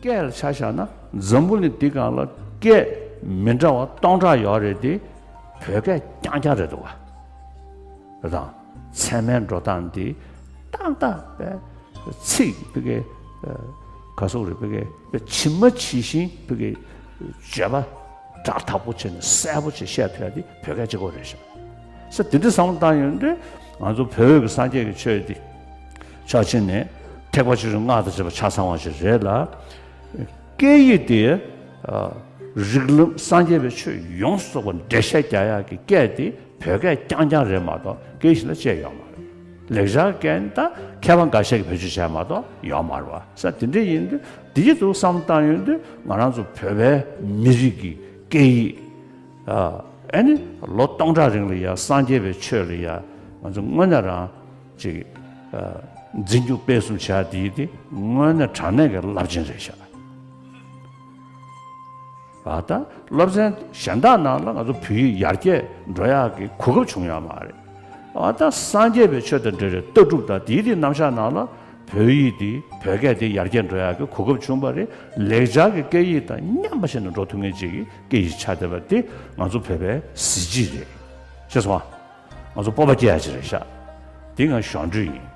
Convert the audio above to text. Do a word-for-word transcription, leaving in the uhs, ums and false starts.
སྐད་ལ་ཆ་བཞག་ན་འཛམ་བུ་གླིང་འདི་སྒང་ལ་སྐད་མི་འདྲ་བ་སྟོང་ཕྲག་ཡོད་རེད་དེ། བོད་སྐད་རྐྱང་རྐྱང་རེད་འདུག་བ། རེད་དང་། ཚད་མའི་འགྲོ་སྟངས་འདི་ཏག་ཏག་པའི་ཚིག་བི་གའི་ག་སོག་རེད་བི་གའི་ཇི་མ་ཇི་བཞིན་བི་གའི་བརྗོད་པ་སྒྲ་དག་པོ་བྱས་ནས་གསལ་པོ་བྱས་བཤད་ཐུབ་ཡ་འདི་བོད་སྐད་གཅིག་པོ་རེད་ཤག་ས་དེ་འདྲ་བསམ་བློ་བཏང་ཡོང་དུས་ང་ཚོ་བོད་ཀྱི་སངས་རྒྱས་ཀྱི་ཆོས་འདི་ཕྱོགས་གཅིག་ནས་ཐེག་པ་ཆེ་ཆུང་སྔགས་དང་བཅས་པ་ཆ་ཚང་བ་ཞིག་རེད་ལ། སྐད་ཡིག་དེ་རིགས་ལམ་སངས་རྒྱས་པའི་ཆོས་ཡོངས་སུ་རྫོགས་པ་འགྲེལ་བཤད་རྒྱག་ཡག་གི་སྐད་དེ་བོད་སྐད་རྐྱང་རྐྱང་རེད་མ་གཏོགས་སྐད་ཡིག་གཞན་ལ་བཅད་ཡོད་མ་རེད། ལེགས་སྦྱར་སྐད་ནི་ད་མཁས་པ་འགའ་ཤས་ཀྱིས་བེད་སྤྱོད་བྱས་མ་གཏོགས་ཡོད་མ་རེད་བ། ས་དེ་འདྲ་ཡིན་དུས་དེ་ཡིག་ཏུ་བསམ་བློ་བཏང་ཡོང་དུས་ང་རང་ཚོ་བོད་པའི་མི་རིགས་ཀྱི་སྐད་ཡིག་ཨ་ནི་ལོ་སྟོང་ཕྲག་རིང་ལ་ཡ་སངས་རྒྱས་པའི་ཆོས་ལ་ཡ་ང་ཚོ་དངོས་གནས་རང་ཅིག་འཛིན་སྐྱོང་སྤེལ་གསུམ་བྱ་དེ་ཡིག་དེ་དངོས་གནས་དྲང་གནས་ཀྱི་རླབས་ཆེན་རེད་ཤག་ཨ་ད་སློབ་ཚན་གཞན་དག་ནང་ལ་ང་ཚོ་བོད་ཡིག་ཡར་རྒྱས་འགྲོ་ཡག་གི་གོ་སྐབས་བྱུང་ཡོད་མ་རེད། ཨ་ད་སངས་རྒྱས་པའི་ཆོས་དང་འབྲེལ་བའི་ལྟ་གྲུབ་དང་དེའི་དེའི་རྣམ་གཞག་ནང་ལ་བོད་ཡིག་དེ་བོད་སྐད་དེ་ཡར་རྒྱས་འགྲོ་ཡག་གི་གོ་སྐབས་བྱུང་བ་རེད། ལེགས་སྦྱར་གྱི་སྐད་ཡིག་དང་མཉམ་པ་བྱས་ནས་འགྲོ་ཐུབ་མཁན་ཅིག་གི་སྐད་ཡིག་ཆགས་བསྡད་པ་དེ་ང་ཚོ་བོད་པའི་གཟི་བརྗིད་རེད། ཤེས་སོང་ཨ། ང་ཚོ་སྤོབས་པ་སྐྱེ་ཡག་ཅིག་རེད་ཤག་དེ་ང་གཞོན་འཕྲུལ་ཡིན།